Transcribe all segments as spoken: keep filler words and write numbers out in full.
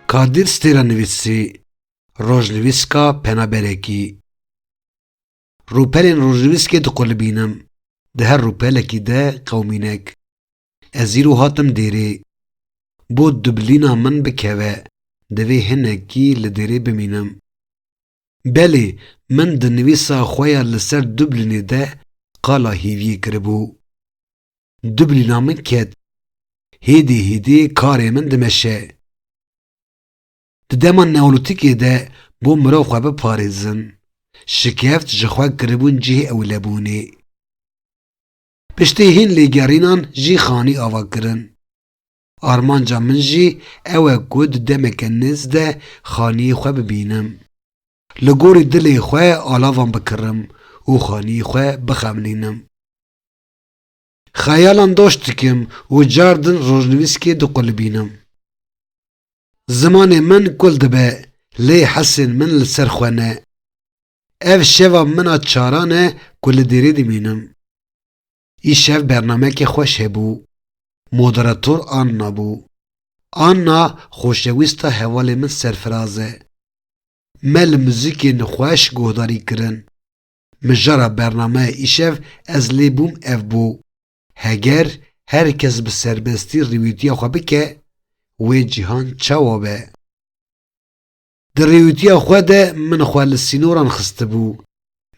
Kadir Stêra nivîsî, Rojnivîska Penaberekî. Rûpelên rojnivîskê diqulibînim. Di her rûpelekî de qewmînek. Ez îro hatim dêrê. Bo dublîna min bikeve, divê hinekî li dêrê bimînim. Belê, min di nivîsa xwe ya li ser Dublînê de qala hêviyê kiribû. Dublîna min ket. Hêdî hêdî karê min dimeşe. Di dema neolîtîkê de bo mirov xwe biparêzin, şikeft ji xwe kiribûn cihê ewlebûnê. Piştî hîn lêgerînan jî xanî ava kirin. Armanca min jî ew e ku di demeke nêz de xaniyê xwe bibînim. Li gorî dilê xwe alavan bikirim û xaniyê xwe bixemlînim. Xeyalan doş dikim û cardin rojnivîskê diqulibînim. Zimanê min kul dibe, lê hesên min li ser xwe ne. Ev şeva min a çaran e ku li dêrê dimînim. Îşev bernameke xweş hebû. Moderator Anna bû. Anna xoşewîsta hevalê min serfiraz e. Me li muzîkên xweş guhdarî kirin. Mijara bernameya îşev ez lê bûm ev bû. Heger her kes bi serbestî rêwîtiya xwe bike, wê cîhan çawa be? Di rêwîtiya xwe de min xwe li sînoran xistibû.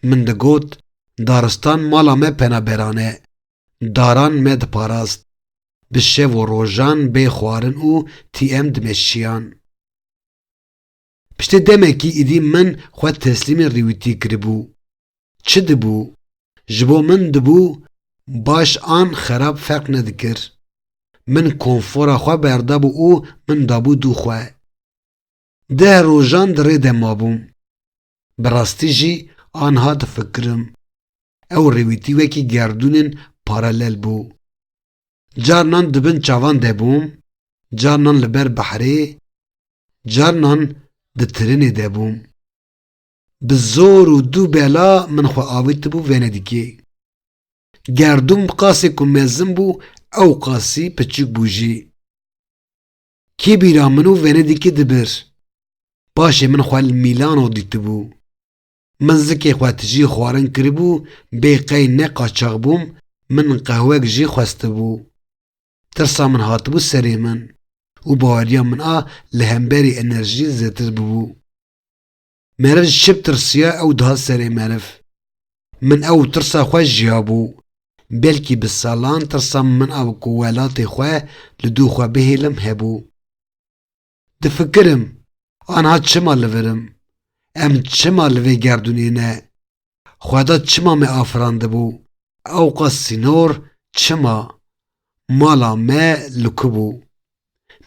Min digot, daristan mala me penaberan e. Daran me diparast. Bi şev û rojan bê xwarin û T M dimeşiyan. Piştê demekî îdî min xwe teslîmê rêwîtiyê kiribû. Çi dibû? Ji bo min dibû baş an xerab ferq nedikir. Min konfora xwe berdabû û min dabû dû xwe. Deh rojan di rê de mabûm. Bi rastî jî anha difikirim. Ew rêwîtî wekî gerdûnên paralel bû. Carnan di bin çavan de bûm, carnan li ber behrê, carnan di tirinê de bûm. Bi zor û dû bela min xwe avêtibû Venedîkê. Gerdûn bi qasê ku mezin bû, ew qasî piçûk bû jî. Kê bîra min û Venedîkê dibir? Paşê min xwe li Mîlano dîtibû. Min zikê xwe tijî xwarin kiribû, bê qey ne qaçax bûm, min qehwek jî xwestibû. Tirsa min hatibû serê min û baweriya min a li hemberî enerjî zêtir bibû. Meriv ji çi bitirsiya ew dihat serê meriv. Min ew tirsa xwe jiyabû. Belkî bi salan tirsa min a ku welatê xwe li dû xwe bihêlim hebû. Difikirim, anha çima li vir im? Em çima li vê gerdûnê ne? Xweda çima me afirandibû? Ewqas sînor çima? Mala me li ku bû?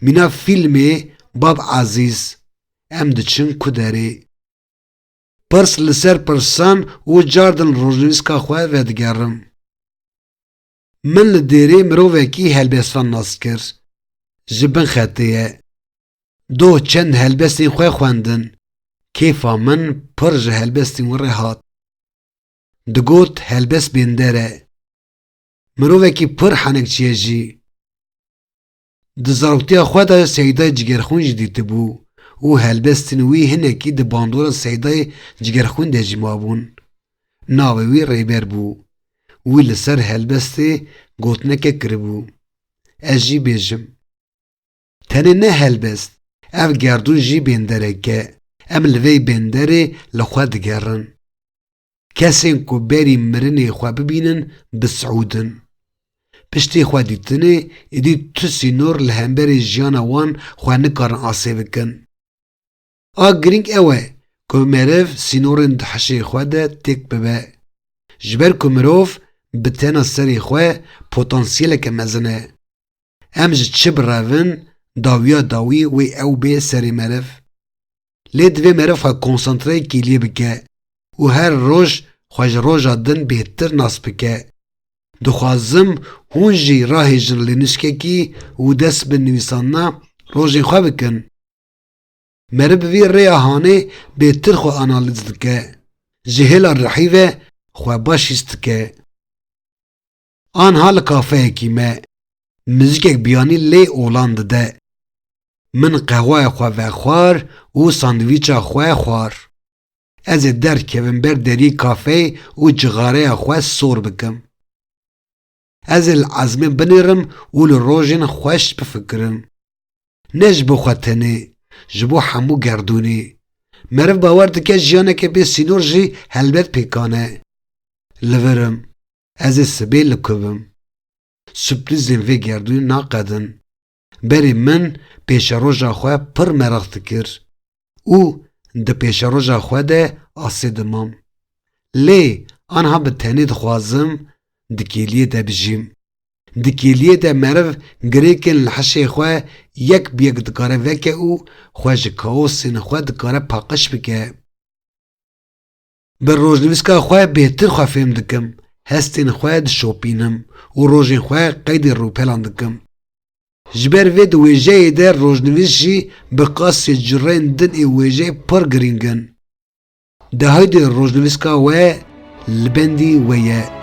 Mîna fîlmê Bab Ezîz, em diçin ku derê? Pirs li ser pirsan û cardin rojnivîska xwe vedigerim. Min li dêrê mirovekî helbestan nas kir. Ji bin xetê ye. Doh çend helbestên xwe xwendin. Kêfa min pir ji helbestên wî re hat. Digot helbest bênder e. Mirovekî pir henekçî ye jî. Di zaroktiya xwe de Seydayê Cigerxwîn jî dîtibû û helbestên wî hinekî di bandora Seydayê Cigerxwîn de jî mabûn. Navê wî Rêber bû. Wî li ser helbestê gotineke kiribû. Ez jî bêjim. Tenê ne helbest, ev gerdûn jî bênderek e. Em li vê bênderê li xwe digerin. Kesên ku berî mirinê xwe bibînin, bi siûd in. Piştî xwe dîtinê, êdî tu sînor li hemberî jiyana wan xwe nikarin asê bikin. A girîng ew e ku meriv sînorên di hişê xwe de têk bibe. Ji ber ku mirov bi tena serê xwe potansiyeleke mezin e. Em ji çi birevin, dawiya dawî wê ew bê serê meriv. Lê divê meriv xwe konsantreyekî lê bike û her roj xwe ji roja din bêhtir nas bike. Dixwazim hûn jî rahêjin li nûçkekî û dest bi nivîsandina rojên xwe bikin. Meriv bi vî rêya hanê bêhtir xwe analîz dike. Ji hêla rihî ve xwe baş hîs dike. Anha li kafeyekî me, muzîkek biyanî lê olan dide. Min qehwaya xwe vexwar û sandwîça xwe xwar. Ez ê derkevim ber deriyê kafeyê û cixareya xwe sor bikim. Ez ê li ezmên binêrim û li rojên xweş bifikirim. Ne ji bo xwe tenê, ji bo hemû gerdûnê. Meriv bawer dike jiyaneke bê sînor jî helbet pêkan e. Li vir im. Ez ê sibê li ku bim. Surprîzên vê gerdûnê naqedin. Berê min pêşeroja xwe pir meraq dikir û di pêşeroja xwe de asê dimam. Lê anha bi tenê dixwazim di kêliyê de bijîm. Di kêliyê de meriv girêkên li hişê xwe yek bi yek dikare veke û xwe ji kaosên xwe dikare paqij bike. Bi rojnivîska xwe bêhtir xwe fêm dikim, hestên xwe dişopînim û rojên xwe qeydê rûpelan dikim. Ji ber vê di wêjeyê de rojnivîs jî bi qasê cureyên din ê wêjeyê pir girîng in. De haydê rojnivîska we li bendî we ye.